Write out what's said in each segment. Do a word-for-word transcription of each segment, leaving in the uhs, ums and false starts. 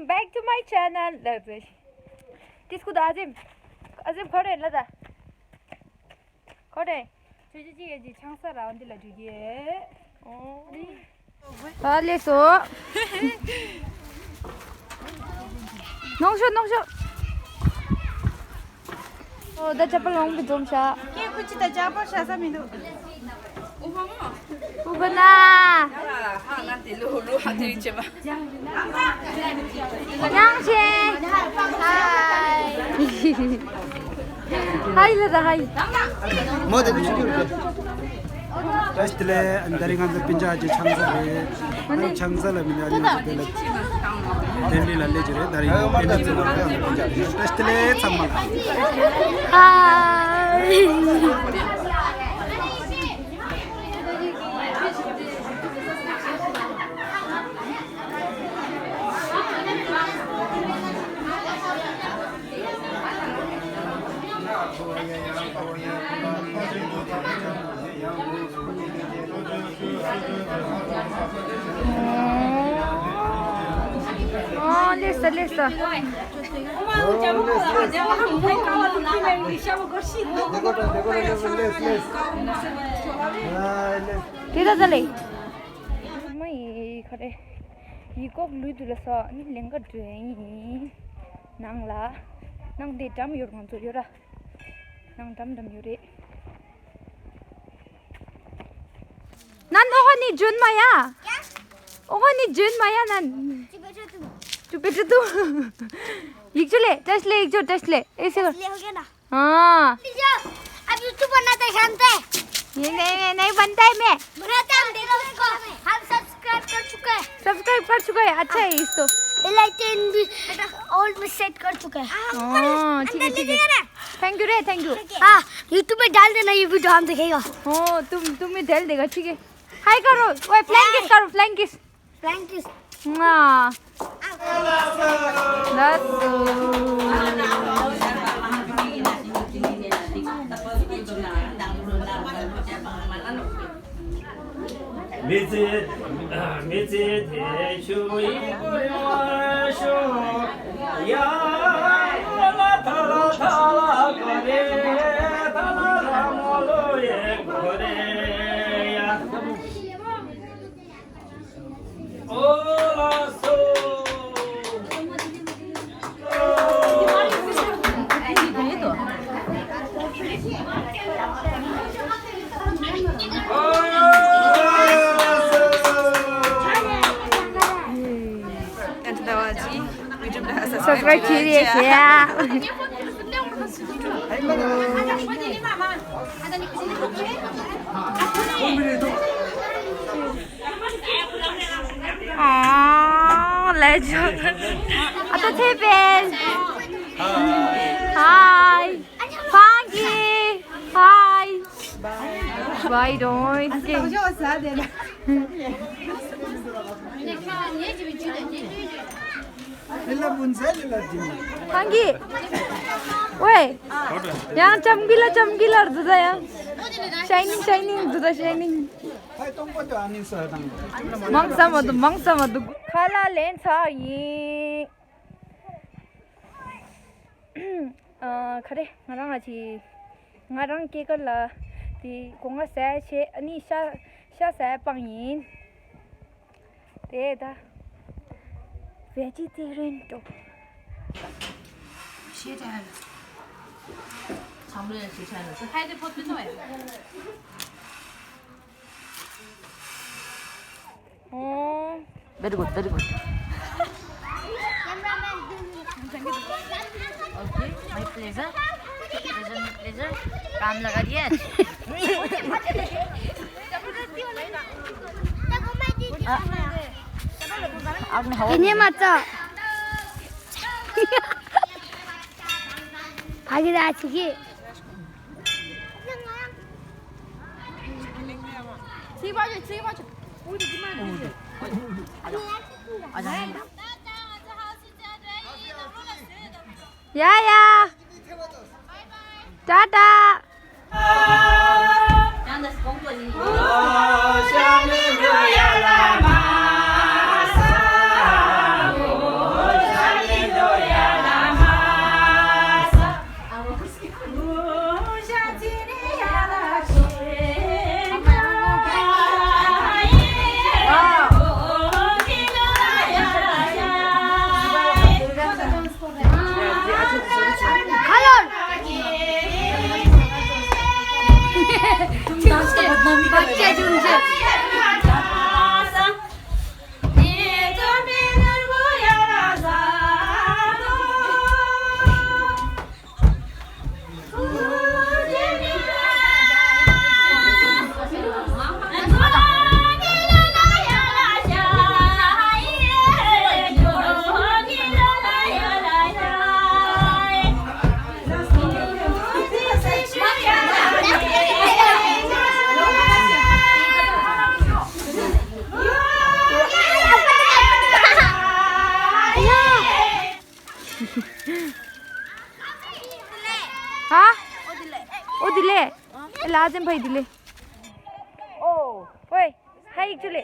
Back to my channel. ལགས་རེད། དེ་སྐུ་དང་ཨ་ཟིམ། ཨ་ཟིམ་ཁོ་རེ་ལ་ད། ཁོ་རེ། ཆོས་ཅི་ཅི་ཡ་ཅི་ཆང་ས་ར་འོན་འདི་ལ་འགྲིག་གི། ཨོ། ད་ལས་སོ། ནོང་ཤོ་ནོང་ཤོ། ཨོ་ད་ཅ་པ་ལོང་གི་འཛོམས་ཤ། ཀེ་ཁུ་ཅི་ད་ཅ་པ་ཤ་ས་མི་འདུག་ཨུ་བ་ན། ཧ་ང་དེ་ལོ་ལོ་ཧ་དེ་རིང་བྱེད་པ། ཡང་ཆེ། ཧའི། ཧའི་ལ་ད་ཧའི། མོ་དེ་ནི་ཆུ་ཁྱུར་གི། བཀྲ་ཤིས་བདེ་ལེགས། ཨ་ནི་ད་རིང་ང་ཚོ་སྤུན་ཀྱག་ཅིག་ཆང་ས་རེད། ཨ་ནི་ཆང་ས་ལ་མི་འདྲ་ནི་དེ་ལ་དེ་འདྲ་ལ་ལས་ཀྱི་རེད། ད་རིང་ཨེ་འདྲ་ཚོ་ལ་ཡང་སྤུན་ཀྱག་རེད། བཀྲ་ཤིས་བདེ་ལེགས་ཚང་མ་ལ། ཧའི། ཨོ་ལེ་ས་ལེ་ས། དེ་ད་ད་ལེ། མ་ཡི་ཁ་རེ། ཡི་ཀོག་ལུས་དུ་ལ་ས་ནི་ལེང་ག་འགྲོ་ཡིན། ནང་ལ། ནང་དེ་འགྲམ་ཡོད་ང་ཚོ་ཡོད་ར། ནང་འགྲམ་འགྲམ་ཡོད་རེད། ནན་ཨོ་ཧ་ནི་ཇུན་མ་ཡ། ཨོ་ཧ་ནི་ཇུན་མ་ཡ་ནན། ཅུ་པེ་ཅུ་ཏུ། ཡིག་ཆུ་ལེ་བཀྲ་ཤིས་ལེ། ཡིག་ཆུ་བཀྲ་ཤིས་ལེ། ཨེ་སི་ལེ་ཧོ་གེ་ན། हाँ। आप YouTube बनाते जानते हैं? ये नहीं, नहीं, नहीं बनता है मैं। बनाते हम देखो उसको। हम सब्सक्राइब कर चुके हैं। सब्सक्राइब कर चुका है, अच्छा है इसको। बेल आइकन भी ऑल में सेट कर चुके हैं। हाँ, ठीक है, ठीक है। थैंक यू रे, थैंक यू। हाँ, YouTube पे डाल देना ये वीडियो, हम देखेगा। ओ, तुम, तुम भी डाल देगा, ठीक है। हाय करो, ओए, फ्लाइंग किस करो, फ्लाइंग किस। Flying kiss. हाँ। མི་ཚེ་མི་ཚེ་དེ་ཆུ་ཡི་གོ་ཡོ་ཤོ་ཡ། ལ་ཐ་ལ་ཐ་ལ་གོ་རེ་ཐ་ལ་ར་མོ་ལོ་ཡེ་གོ་རེ་ཡ། ཨོ་ལ་སོ། སབ་སི་ཀྲའིབ་བྱེད་རེས་བྱེད། ཨོ་ལེ་ཇེན། ཨ་ཏོ་ཐེ་པེན། ཧའི། ཧྥང་གི། ཧའི། བའི་རོང་སྐེ། ཧྥང་གི། ཝེ། ཡང་ལྕམ་གི་ལ་ལྕམ་གི་ལ་རྫུ་ད་ཡང་། ཤའི་ནིང་ཤའི་ནིང་རྫུ་ད་ཤའི་ནིང་། མང་ས་མ་འདུག་མང་ས་མ་འདུག་ཁ་ལག་ལེན་ཚར་ཡིན། ཨ། ག་རེ། ང་རང་ང་ཅི། ང་རང་སྐྱེས་སྐར་ལ་དེ་སྒོ་ང་ཟས་བྱས། ཨ་ནི་ཤ་ཤ་ཟས་སྤང་ཡིན། དེ་ད་བེ་ཇི་ཏེ་རི་ཡན་འགྲོ། ཤེས་བྱ་ཡ་ལ། ཚང་མ་ལ་ཤེས་བྱ་ཡ་ལ། ཧའི་དེ་ཕོ་ཏི་ནོ་ཡ། ཨོ། Very good, very good. Okay, my pleasure. Pleasure, my pleasure. काम लगा दिया। आपने हवा किने माचा। भागीदार छिके। या या। टाटा। बच्चे झुंझे। ཧ། ཨོ་དེ་ལས། ལ་ཙན་ཕའི་དེ་ལས། ཨོ། ཝེ། ཧ་ཡིག་ཆུ་ལས།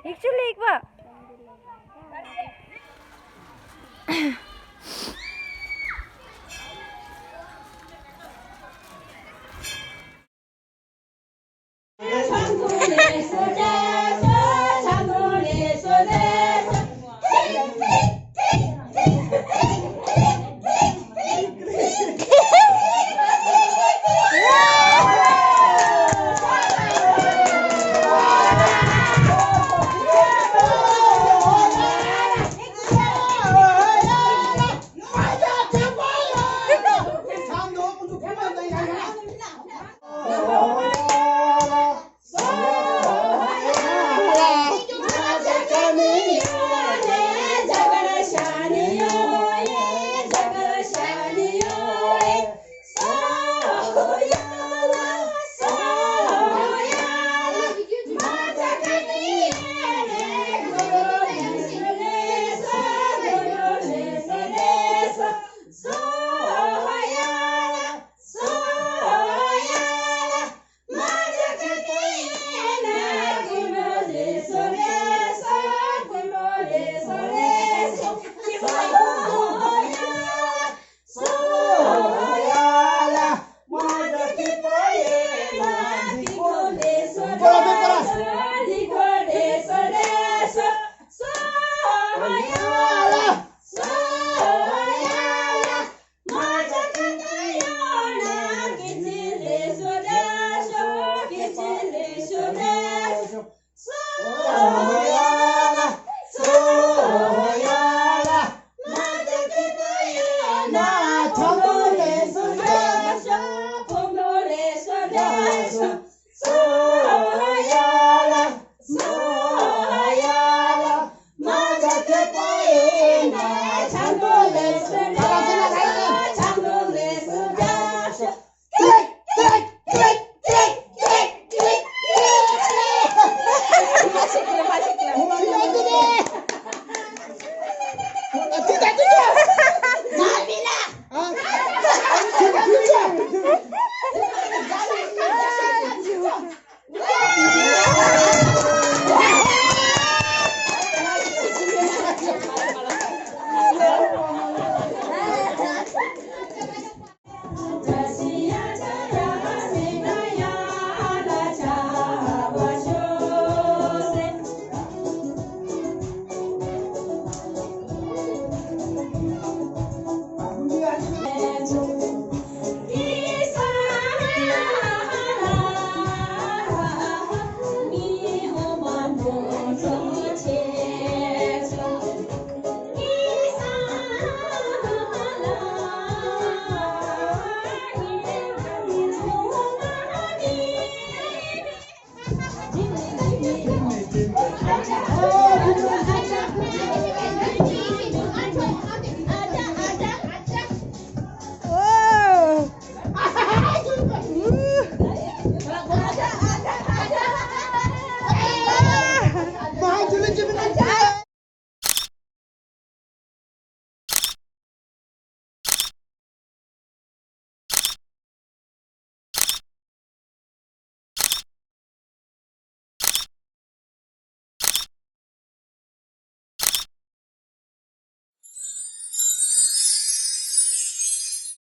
ཡིག་ཆུ་ལས་ཡིག་པ།